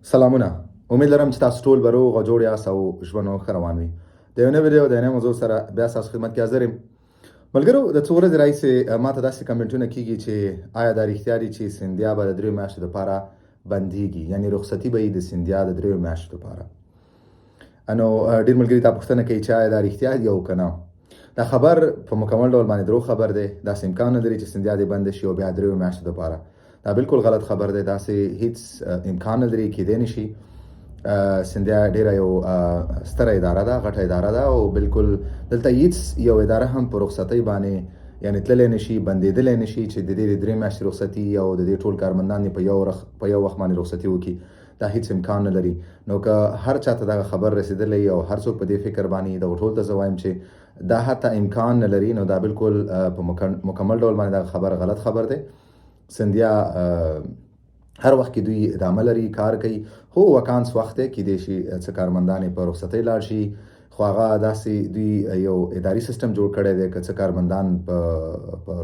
سلامونه، امید لرم چې تاسو ټول به روغ او جوړ یاست او ژوند مو ښه روان وي. د یو نوي ویډیو د نوې موضوع سره بیا ستاسو خدمت کې حاضر یم. ملګرو، د څو ورځې راهیسې ما ته داسې کمنټونه کیږي چې آیا دا رښتیا دي چې سندیا به د دریو میاشتو لپاره بندیږي، یعنی رخصتي به یې د سندیا د دریو میاشتو لپاره. نو ډیر ملګري دا پوښتنه کوي چې آیا دا رښتیا دي او که نه. دا خبر په مکمل ډول باندې درو خبر دی. داسې امکان نه لري چې سندیا دې بند شي او بیا دریو میاشتو لپاره. دا بالکل غلط خبر دی، داسې هیڅ امکان نه لري، کېدی نشي. سندیا ډیره یو ستره اداره ده، غټه اداره ده، او بالکل دلته هیڅ یو اداره هم په رخصتۍ باندې یعنی تللی نشي، بندېدلی نشي چې د دې 3 میاشتې رخصتي او د دې ټول کارمندان دې په یو وخت باندې رخصتي وکړي. دا هیڅ امکان نه لري. نو که هر چاته دغه خبر رسېدلی او هر څوک په دې فکر باندې، دغه ټول ته زه وایم چې دا حتی امکان نه لري. نو دا بالکل په مکمل ډول باندې دغه خبر غلط خبر دی. سندیا هر وخت کې دوی ادامه لري، کار کوي. هو، وکانس وخت دی، کیدای شي څه کارمندان یې په رخصتۍ لاړ شي، خو هغه داسې دوی یو اداري سیستم جوړ کړی دی، که څه کارمندان په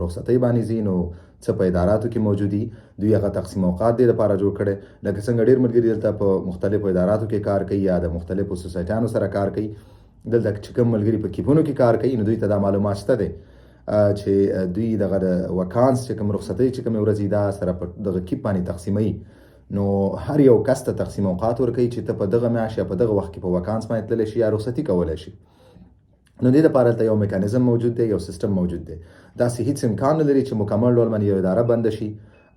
رخصتۍ باندې ځي نو څه په اداراتو کې موجود دي. دوی هغه تقسیم اوقات دې لپاره جوړ کړی. لکه څنګه ډېر ملګري دلته په مختلفو اداراتو کې کار کوي یا د مختلفو سوسایټیانو سره کار کوي. دلته چې کوم ملګري په کیپونو کې کار کوي نو دوی ته دا معلومات شته دی چې دوی دغه د وکانس چې کوم رخصتۍ چې کومې ورځې دا سره په دغه کیپ باندې تقسیموي، نو هر یو کس ته تقسیم اوقات ورکوي چې ته په دغه میاشت یا په دغه وخت کې په وکانس باندې تللی شي یا رخصتي کولی شي. نو دې لپاره دلته یو میکانیزم موجود دی، یو سیستم موجود دی. داسې هیڅ امکان نه لري چې مکمل ډول باندې یو اداره بنده شي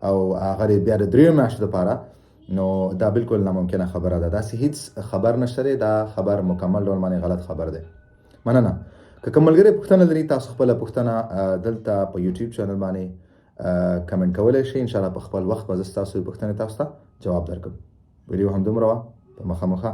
او هغه بیا د دریو میاشتو لپاره. نو دا بالکل ناممکنه خبره ده، داسې هیڅ خبر نشته دی. دا خبر مکمل ډول باندې غلط خبر دی. مننه. که کوم ملګری پوښتنه لري، تاسو خپله پوښتنه دلته په یوټیوب چینل باندې کمنټ کولی شئ. انشاءالله په خپل وخت به زه ستاسو پوښتنې تاسو ته جواب درکړم. ویډیو همدومره وه. په مخه مخه.